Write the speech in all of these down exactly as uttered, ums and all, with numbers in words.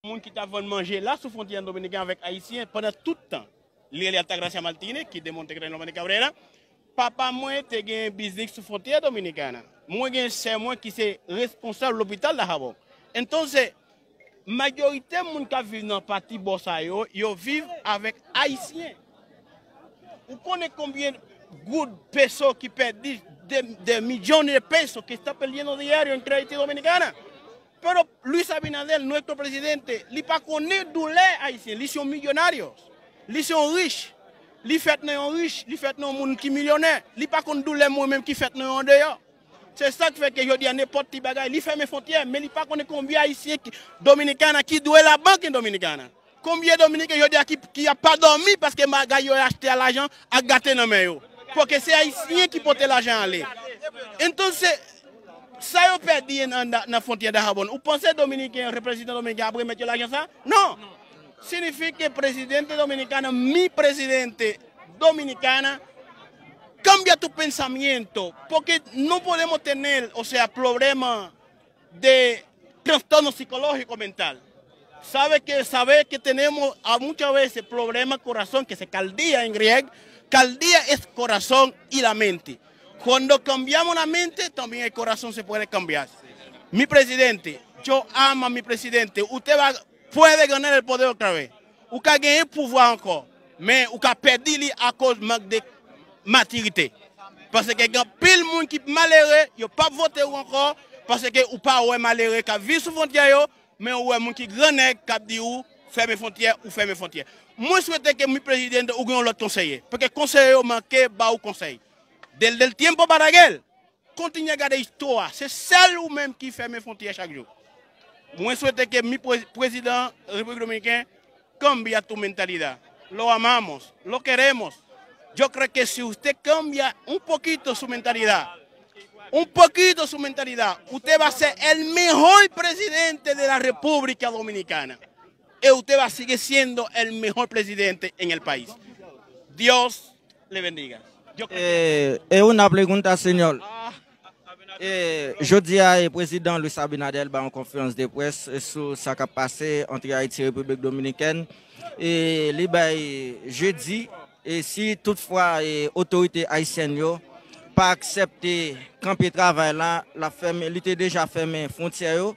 Moun ki t ap vann manje la sou fwontyè dominiken avèk ayisyen pandan tout tan. Li rele Altagracia Martinez, ki demontre ke te nan Dominica Brera. Papa mwen te gen biznis sou fwontyè Dominikana. Mwen gen sè mwen ki se responsab lopital Dajabón. Entonces, majorite moun k ap viv nan pati bò sa yo, yo viv avèk ayisyen. Ou konnen konbyen goud, peso ki pèdi, de, de millones de pesos que está perdiendo diario entre Haití y Dominicana? Pero Luis Abinader, nuestro presidente, li pa konnen doulè ayisyen. Li se yon milyonaryo. Li se yon rich. Li fèt nan yon rich. Li fèt nan yon moun ki milyonè. Li pa konn doulè mwen menm ki fèt nan yon andeyò. Se sa k fè ke jodi a nenpòt ti bagay, li fèmen fwontyè, men li pa konnen konbyen ayisyen ki, Dominikana ki dwe labank en Dominikana. Konbyen Dominiken jodi a ki, ki ap pa dòmi paske bagay yo achte a lajan ak gate nan men yo. Paske se ayisyen ki pote lajan ale. Entonces, sa yo pèdi nan, nan, nan fwontyè Dajabón, ou panse Dominiken, reprezentan Dominiken ap remèt yo lajan sa? Non. Significa que presidente dominicana, mi presidente dominicana, cambia tu pensamiento, porque no podemos tener, o sea, problema de trastorno psicológico mental. Sabe que, sabe que tenemos a muchas veces problema corazón, que se caldía en griego, caldía es corazón y la mente. Cuando cambiamos la mente, también el corazón se puede cambiar. Mi presidente, yo amo a mi presidente. Usted va, puede ganar el poder otra vez. Ou ka genyen pouvwa ankò, men ou ka pèdi li akoz mank de matirite. Paske gen anpil moun ki malere, yo p ap vote ou ankò, paske ou pa wè malere k ap viv sou fwontyè yo, men ou wè moun ki gran nèg k ap di ou fèmen fwontyè, ou fèmen fwontyè. Mwen swete ke mi presidente ou gen yon lòt konseye, paske konseye yo manke ba ou konsèy. Desde el tiempo Balaguer, kontinye gade istwa, se sèl ou menm ki fèmen fwontyè chak jou. Mwen swete ke mi pre-, prezidan Repiblik Dominiken cambia tu mentalidad. Lo amamos, lo queremos. Yo creo que si usted cambia un poquito su mentalidad, un poquito su mentalidad, usted va a ser el mejor presidente de la República Dominicana. Y usted va a seguir siendo el mejor presidente en el país. Dios le bendiga. Yo creo que... Eh, es una pregunta, señor. Eh, jodi a, eh, prezidan Luis Abinader bay yon konferans de près, eh, sou sa k ap pase ant Ayiti e Repiblik Dominikèn. E li bay jedi, e si toutfwa, eh, otorite ayisyèn yo pa aksepte kanpe travay la, l ap fèmen, li te deja fèmen fwontyè yo.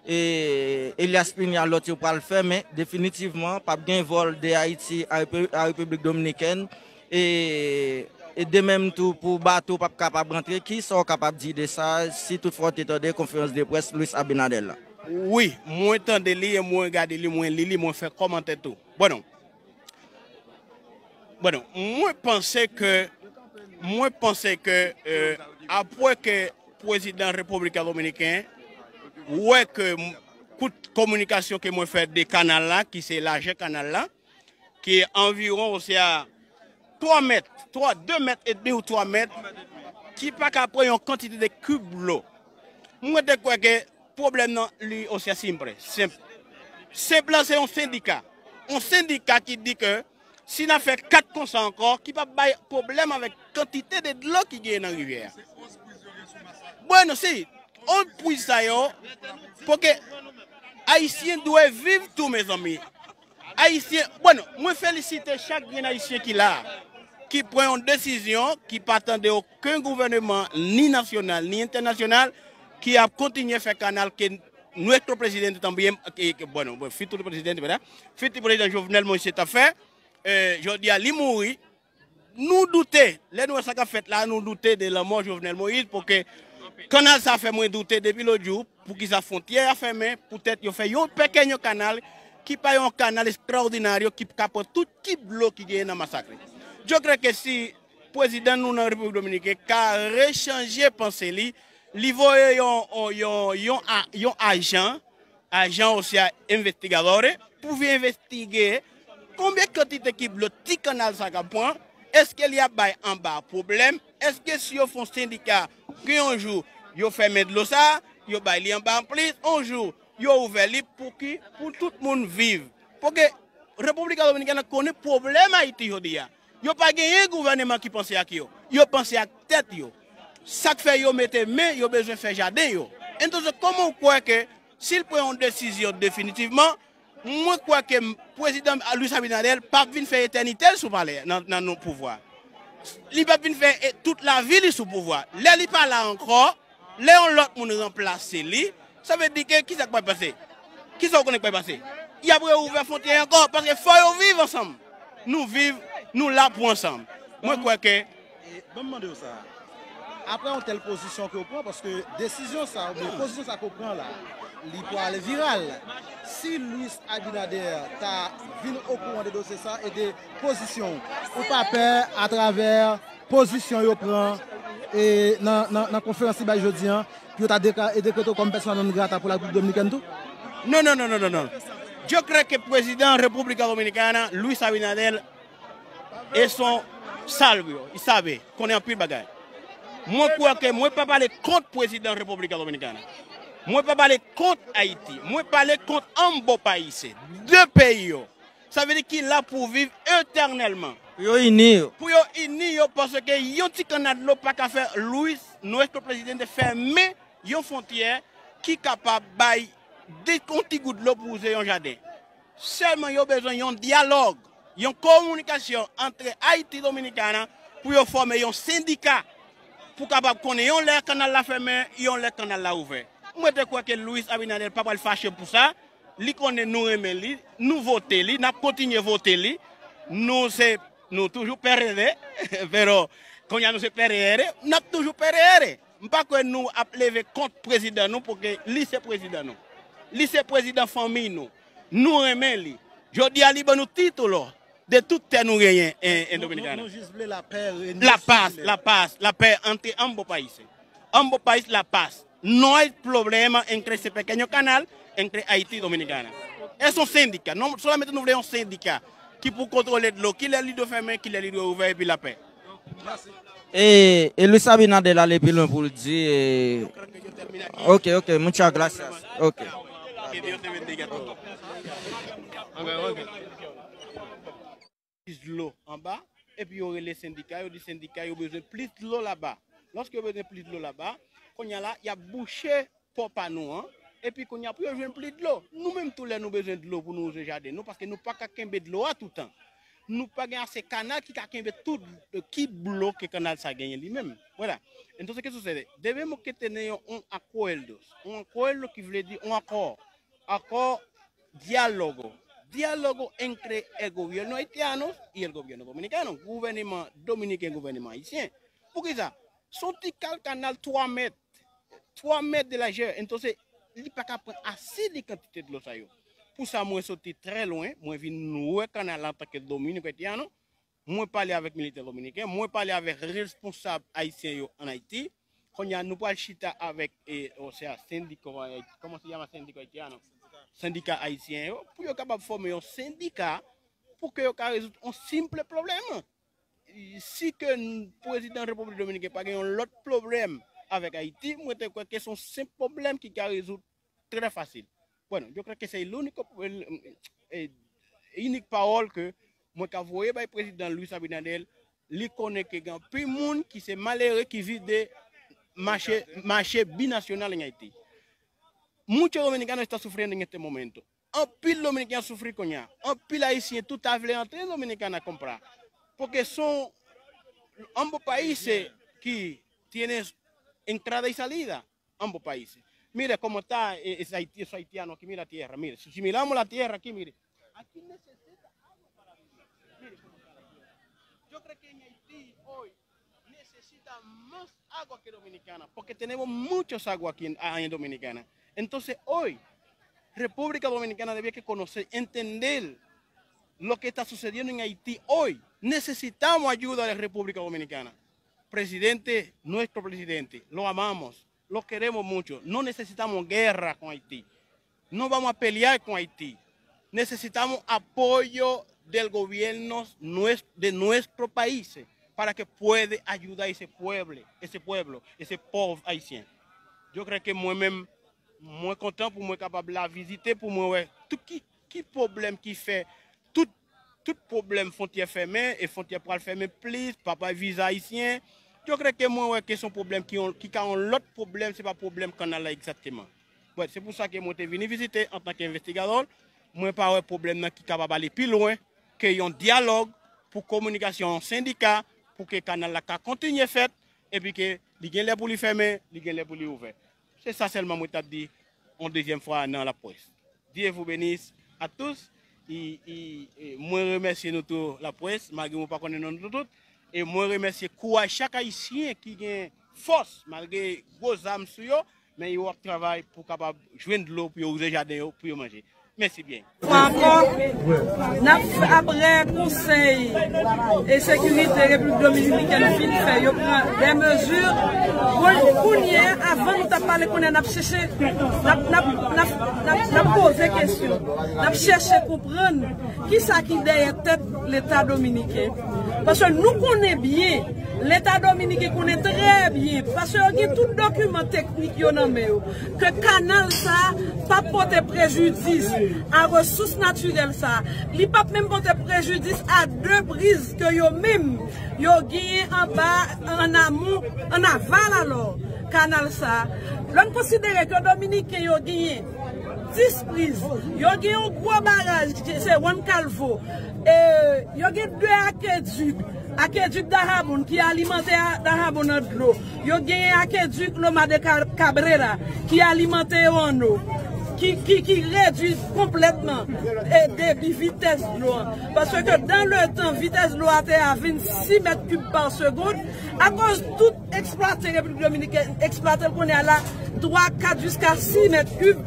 E Elias Piña, lòt yo pral fèmen definitivman, p ap gen vòl de Ayiti a Repi-, a Repiblik Dominikèn. E, e de menm tou pou bato p ap kapab rantre. Kisa w kapab di de sa, si toutfwa w te tande konferans de près Luis Abinader la? Wi, mwen tande li e mwen gade li, mwen li li, mwen fè kòmantè tou. Bon, bon, mwen panse ke, mwen panse ke, euh, apre ke prezidan Repiblik Dominiken wè ke m-, kout kominikasyon ke mwen fè de kanal la, ki se lajè kanal la, ki anviwon, osea twa mèt, twa, de mèt edmi ou twa mèt, ki pa ka pran yon kantite de kib dlo. Mwen te kwè ke pwoblèm nan li, osea senp, senp. Senp lan se yon sendika. Yon sendika ki di ke si n ap fè kat konsa ankò, ki p ap bay pwoblèm avèk kantite de dlo ki genyen nan rivyè a. Bueno, si, on pwiz sa yo, paske Ayisyen dwe viv tou, mezanmi. Ayisyen, bueno, mwen felisite chak grenn Ayisyen ki la, ki pran yon desizyon, ki pa tande okenn gouvèneman, ni nasyonal, ni entènasyonal, ki ap kontinye fè kanal ke nuestro presidente también, que, que, bueno, bueno, future presidente, ¿verdad? Future presidente Jovenel Moïse te fè, eh, jodi a li mouri, nou doute, lè nou wè sa k ap fèt la, nou doute de lanmò Jovenel Moïse, paske kanal sa fè mwen doute depi lòt jou, poukisa fwontyè a fèmen, poutèt yo fè yon peken yon kanal, ki pa yon kanal extraordinario, ki ka pran tout kib dlo ki genyen nan Masakre. Yo kwè ke si prezidan nou nan Repiblik Dominiken ka rechanje panse li, li voye yon, yon, yon, yon a-, yon ajan, ajan osea investigadores, pou vin envestige konbyen kantite kib dlo ti kanal sa ka pran, èske li ap bay anba pwoblèm, èske si yo fè yon sendika, gen yon jou, yo fèmen dlo sa, yo bay li anba anplis, yon jou, yo ouvè li pou ki, pou tout moun viv. Paske Repiblik Dominikèn konnen pwoblèm Ayiti jodi a. Yo pa genyen gouvèneman ki panse ak yo. Yo panse ak tèt yo. Sa k fè yo mete men, yo bezwen fè jaden yo. Entonces, kòman w kwè ke si l pran yon desizyon definitivman, Mwen kwè ke m- prezidan Luis Abinader p ap vin fè etènite l sou palè nan, nan nou pouvwa. Li p ap vin fè e- tout lavi li sou pouvwa. Lè li pa la ankò, lè yon lòt moun ranplase li, sa vle di ke kisa k pral pase? Kisa w konnen k pral pase? Y ap reouvè fwontyè ankò, paske fò yo viv ansanm. Nou viv, nou la pou ansanm. Mwen kwè ke E, ban m mande w sa. Aprè yon tèl pozisyon ke w pran, paske desizyon sa, oubyen pozisyon sa ke w pran la, li pwale viral. Si Luis Abinader ta vin okouran de dosye sa e de pozisyon, ou pa pè atravè pozisyon yo pran e nan, nan, nan konferans li bay jodi a, pou yo ta dekla- e dekrete w kòm pèsona non grata pou la Repiblik Dominikèn tou? Non, non, non, non, non, non. Yo kwè ke prezidan República Dominicana, Luis Abinader, e son salbyo, y sabe, konnen anpil bagay. Mwen kwè ke mwen pa pale kont prezidan República Dominicana. Mwen pa pale kont Ayiti. Mwen pale kont ambos países. De peyi yo. Sa vle di ki la pou viv etènèlman. Pou yo ini yo. Pou yo ini yo, paske yon ti kanal dlo pa ka fè Luis, nuestro presidente, fèmen yon fwontyè ki kapab bay de, yon ti gout dlo pou wouze yon jaden. Sèlman yo bezwen yon dyalòg, yon kominikasyon antre Ayiti Dominikana pou yo fòme yon sendika pou kapab konnen yon lè kanal la fèmen, yon lè kanal la ouvè. Mwen te kwè ke Luis Abinader pa pral fache pou sa. Li konnen nou renmen li, nou vote li, n ap kontinye vote li. Nou se, nou toujou P R D, pero kounye a nou se P R R, n ap toujou P R R. M pa kwè nou ap leve kont prezidan nou, paske li se prezidan nou. Li se prezidan fanmi nou. Nou renmen li. Jodi a, li ban nou titolo de tout tè nou genyen en, en Dominikana. Nou jis vle lapè, lapè, lapè antre ambos países. Ambos países, la paz. No hay problema entre ese pequeño canal entre Haití y Dominicana. Es un sindika. Non, solamente nou vle yon sendika ki pou kontwole dlo, ki lè li dwe fèmen, ki lè li dwe ouvè, epi lapè. E, e Luis Abinader ale pi lwen pou l di, e, ok, ok, muchas gracias. Ok. Plis dlo anba, epi yo rele sendika, yo di sendika yo bezwen plis dlo laba. Lòske yo bezwen plis dlo laba, kounye a la, y ap bouche pò pa nou an, epi kounye a pou yo jwenn plis dlo. Nou menm tou lè nou bezwen dlo pou nou wouze jaden nou, paske nou pa ka kenbe dlo a toutan. Nou pa gen ase kanal ki ka kenbe tout, ki dlo ke kanal sa genyen li menm. Vwala. Entonces, ¿qué sucede? Debemos que tener un acuerdo. Un acuerdo ki vle di yon akò. Akò diálogo. Diálogo entre el gobierno haitiano y el gobierno dominicano. Gouvèneman dominiken, gouvèneman ayisyen. Poukisa? Se yon ti kal kanal twa mèt. Twa mèt de lajè. Entonces, li pa ka pran ase de kantite dlo sa yo. Pou sa, mwen soti trè lwen, mwen vin wè kanal la antanke dominiken haitiano. Mwen pale avèk militè dominiken, mwen pale avèk responsab ayisyen yo ann Ayiti. Kounye a, nou pral chita avèk, e, o sea, sendika, kòman se llama sendika haitiano? Sendika ayisyen yo, pou yo kapab fòme yon sendika, pou ke yo ka rezoud yon senp pwoblèm. Si ke n- prezidan Repiblik Dominiken pa gen yon lòt pwoblèm avèk Ayiti, mwen te kwè ke se yon senp pwoblèm ki ka rezoud trè fasil. Bueno, yo creo que es el único, el, eh, inik pawòl ke mwen ka voye bay prezidan Luis Abinader, li konnen ke gen anpil moun ki se malere ki viv de mache, mache binasyonal en Haiti. Muchos dominicanos están sufriendo en este momento. Anpil dominiken ap soufri kounye a. Anpil ayisyen tou ta vle antre Dominikana a comprar. Porque son ambos países que tienen entrada y salida. Ambos países. Mire cómo está, eh, es haiti-, es haitiano aquí, mira tierra, mire. Si, si miramos la tierra aquí, mire. Aquí necesita agua para vivir. Mire cómo está la tierra. Yo creo que en Haití hoy necesita más agua que Dominicana, porque tenemos muchos agua aquí en, en Dominicana. Entonces, hoy, República Dominicana debe que conocer, entender lo que está sucediendo en Haití hoy. Necesitamos ayuda de la República Dominicana. Presidente, nuestro presidente, lo amamos, lo queremos mucho. No necesitamos guerra con Haití. No vamos a pelear con Haití. Necesitamos apoyo del gobierno nues- de nuestro país para que pueda ayudar a ese pueblo, ese pueblo, ese pobre haitiano. Yo kwè ke mwen menm, mwen kontan pou mwen kapab la vizite, pou mwen wè tout ki, ki pwoblèm ki fè tout, tout pwoblèm fwontyè fèmen, e fwontyè pral fèmen plis, pa bay viza ayisyen. Yo kwè ke mwen wè ke se yon pwoblèm ki, yon- ki ka yon lòt pwoblèm, se pa pwoblèm kanal la egzakteman. Bon, se pou sa ke mwen te vini vizite antanke envestigadò. mwen pa wè pwoblèm nan ki kapab ale pi lwen ke yon dyalòg pou kominikasyon yon sendika, pou ke kanal la ka kontinye fèt, epi ke li gen lè pou li fèmen, li gen lè pou li ouvè. Se sa sèlman mwen t ap di yon dezyèm fwa nan laprès. Dieu vous bénisse à tous. E, e, e, mwen remèsye nou tou laprès, malgre mwen pa konnen non nou tout. E mwen remèsye kouraj chak Ayisyen ki gen fòs, malgre gwo zam sou yo, men yo ap travay pou kapab jwenn dlo pou yo wouze jaden yo, pou yo manje. Mèsi byen. Fwa ankò, n ap, aprè Konsèy e Sekirite Repiblik Dominikèn fin fè, yo pran de mezi. Bon, kounye a, avan nou t ap pale, kounye a n ap chèche, n ap, n ap, n ap, n ap, n ap poze kesyon, n ap chèche konprann kisa ki dèyè tèt Leta dominiken. Paske nou konnen byen, Leta dominiken konnen trè byen, paske yo gen tout dokiman teknik yo nan men yo, ke kanal sa a p ap pote prejidis a resous natirèl sa a. Li p ap menm pote prejidis a de priz ke yo menm yo genyen anba, ann amon, ann aval alò, kanal sa a. Lè n konsidere ke Dominiken yo genyen dis priz, yo gen yon gwo baraj, se Juan Calvo, e yo gen de akedik, akedik Dajabón ki alimante a, Dajabón an dlo. Yo genyen akedik Loma de Ca-, Cabrera ki alimante yo ann dlo, ki, ki, ki redui konplètman, e, debi vitès dlo an. Paske dan le tan, vitès dlo a te a vennsis mèt kib pa segonn. Akoz tout eksplwate Repiblik Dominikèn, eksplwate l kounye a la twa, kat jiska sis mèt kib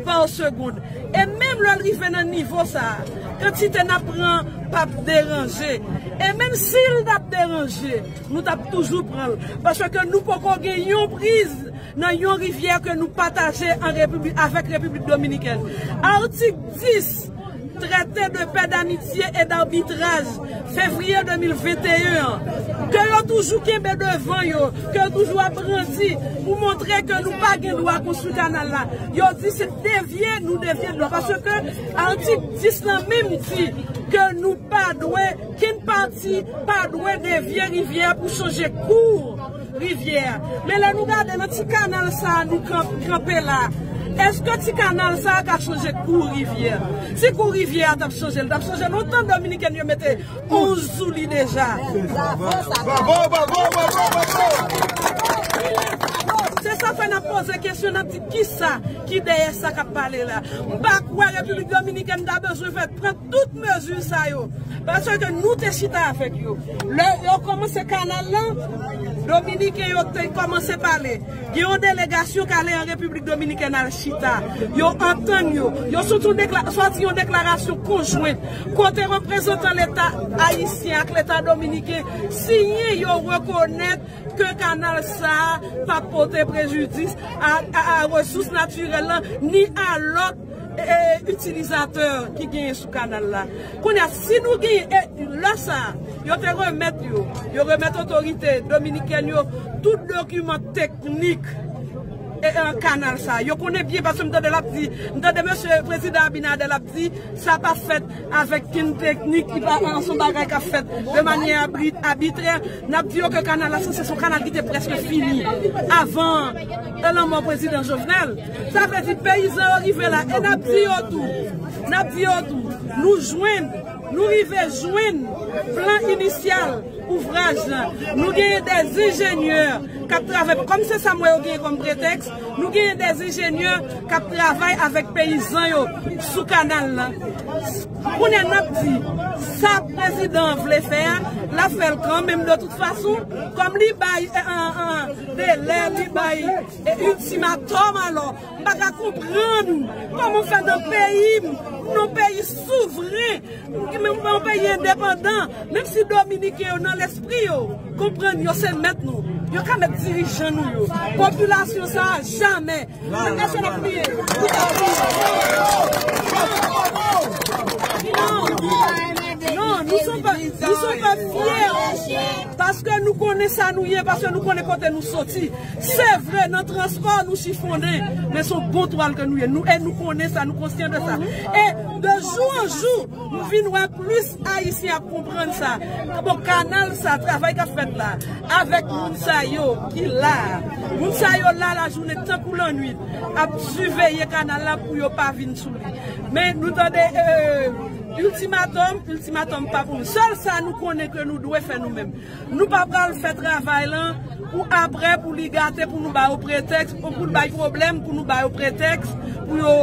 pa segonn. E menm lè l rive nan nivo sa a, kantite n ap pran p ap deranje. E menm si l t ap deranje, nou t ap toujou pran l. Paske nou poko gen yon priz nan yon rivyè ke nou pataje an Repiblik, avèk Repiblik Dominikèn. Atik dis, Traité de paix, d'amitié et d'arbitrage, fevriye de mil venteyen an, ke yo toujou kenbe devan yo, ke yo toujou ap brandi pou montre ke nou pa gen dwa konstwi kanal la. Yo di se devye, nou devye dlo. Paske atik dis lan menm di ke nou pa dwe, kenn pati pa dwe devye rivyè pou chanje kou rivyè a. Men lè nou gade nan ti kanal sa a nou kan-, kanpe la, èske ti kanal sa a ka chanje kou rivyè a? Si kou rivyè a t ap chanje, l t ap chanje lontan. Dominikèn yo mete onz sou li deja. Bravo, bravo, bravo, bravo! Se sa fè n ap poze kesyon, n ap di kisa ki dèyè sa k ap pale la. M pa kwè Repiblik Dominikèn ta bezwen fè pran tout mezi sa yo. Paske nou te chita avèk yo. Lè yo kòmanse kanal lan, Dominiken yo te kòmanse pale. Gen yon delegasyon k ale an Repiblik Dominikèn al chita. Yo antann yo. Yo soti yon dekla-, sòti yon deklarasyon konjwent kote reprezantan Leta ayisyen ak Leta dominiken siyen, yo rekonèt ke kanal sa a p ap pote prejidis a, a, a resous natirèl lan, ni a lòt, e, itilizatè ki genyen sou kanal la. Kounye a, si nou genyen, e, lè sa a, yo te remèt yo, yo remèt otorite dominikèn yo tout dokiman teknik, e, e, kanal sa a. Yo konnen byen, paske m tande l ap di, m tande mesye prezidan Abinader ap di, sa pa fèt avèk kenn teknik, li pa, se yon bagay k ap fèt de manyè abri-, abitrè. N ap di yo ke kanal la sanse se yon kanal ki te prèske fini avan lanmò prezidan Jovenel. Sa vle di peyizan yo rive la, e n ap di yo tou, n ap di yo tou, nou jwenn, nou rive jwenn plan inisyal ouvraj lan. Nou genyen dè enjenyè k ap travay, kòm se sa m wè yo genyen kòm pretèks, nou genyen dè enjenyè k ap travay avèk peyizan yo sou kanal lan. Kounye a n ap di, sa prezidan an vle fè a, l ap fè l kanmenm de tout fason, kòm li bay, e, an, an, delè, li bay, e, iltimatòm, alò, m pa ka konprann kòman fè nan peyi m, nan peyi souvren, menm yon peyi endepandan, menm si Dominiken yo nan lespri yo, konprann yo se mèt nou, yo ka mèt dirijan nou yo. Popilasyon sa a, jamè. Mèt nasyon ap kriye. Non, non, nou son pèp, nou son pèp fyè. Paske nou konnen sa nou ye, paske nou konnen kote nou soti. Se vre, nan transpò, nou chifonnen, men se yon bon twal ke nou ye. Nou, e nou konnen sa, nou konsyan de sa. E de jou an jou, m vin wè plis Ayisyen ap konprann sa. Bon, kanal sa, travay k ap fèt la, avèk moun sa yo ki la. Moun sa yo la lajounen tankou lannwit, ap siveye kanal la pou yo pa vin sou li. Men nou tande, euh, ultimatum, ultimatum pa pou nou. Sèl sa nou konnen ke nou dwe fè nou menm. Nou pa pral fè travay lan pou apre, pou li gate, pou nou ba yo pretèks, pou, pou l bay pwoblèm, pou nou ba yo pretèks, pou yo,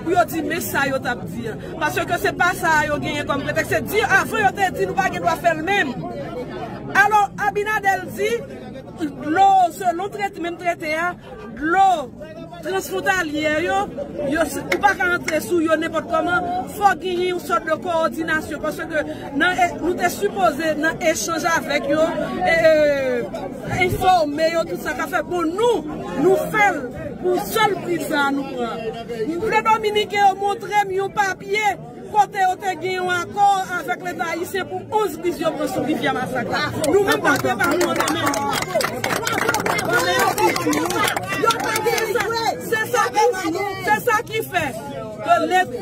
pou yo di men sa yo t ap di an. Paske se pa sa yo genyen kòm pretèks, se di avan yo te di nou pa gen dwa fè l menm. Alò, Abinader di, dlo, selon trete, menm trete a, dlo transfwontalyè yo, yo, ou pa ka antre sou yo nenpòt kòman, fò genyen yon sòt de kowòdinasyon, paske nan, e, nou te sipoze nan echanj avèk yo, e, e, enfòme yo, tout sa ka fè. Bon, nou, nou fè l pou sèl pri sa a nou pran. M vle Dominiken yo montre m yon papye kote yo te gen yon akò avèk Leta ayisyen pou onz priz yo pran sou Rivyè Masak la. Nou menm pa te pa konnen menm. Se sa ki, se sa ki fè ke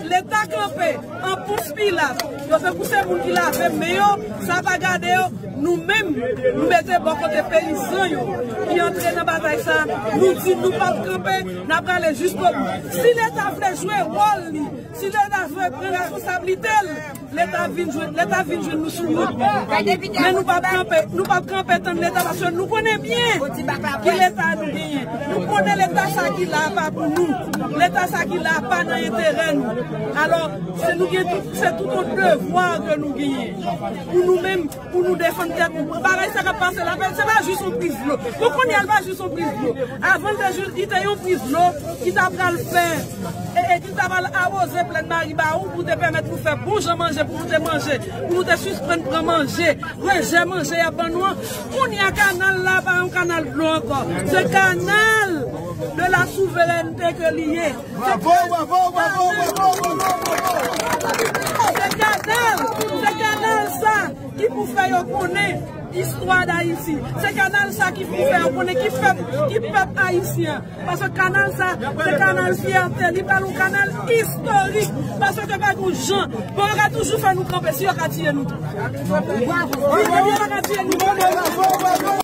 Leta kanpe an Pons Pilat. Yo tankou se moun ki lave men yo, sa pa gade yo. Nou menm, nou mete bò kote peyizan yo ki antre nan batay sa, nou di nou p ap kanpe, n ap prale jiskobou. Si Leta vle jwe wòl li, si Leta vle pran responsablite l, Leta vin jwenn, Leta vin jwenn nou sou wout. Men nou p ap kanpe, nou p ap kanpe tann Leta paske nou konnen byen ki Leta nou genyen. Nou konnen Leta sa ki la pa pou nou. Leta sa ki la pa nan enterè nou. Alò, se nou gen tout, se tout yon devwa ke nou genyen pou nou menm, pou nou defann tèt nou. Bagay sa k ap pase la, se pa jis yon priz dlo. Bon, kounye a, l pa jis yon priz dlo. Avan, l te jis, li te yon priz dlo ki ta pral fè, e, e ki ta pral awoze plèn Maribawou pou te pèmèt nou fè bon jan manje, pou nou te manje, pou nou te sispann pran manje, rejè manje y ap ban nou an. Kounye a, kanal la pa yon kanal dlo ankò. Se kanal de la souverènte ke li ye. Bravo, bravo, bravo, bravo, bravo, bravo. Se kanal, se kanal sa ki pou fè yo konnen istwa d Ayiti. Se kanal sa ki pou fè yo konnen ki pèp, ki pèp ayisyen. Paske kanal sa, se kanal fyète. Li pral yon kanal istorik. Paske pa gen jan. Bon, yo ka toujou fè nou kanpe si yo ka tiye nou tou. Yo ka tiye nou tou.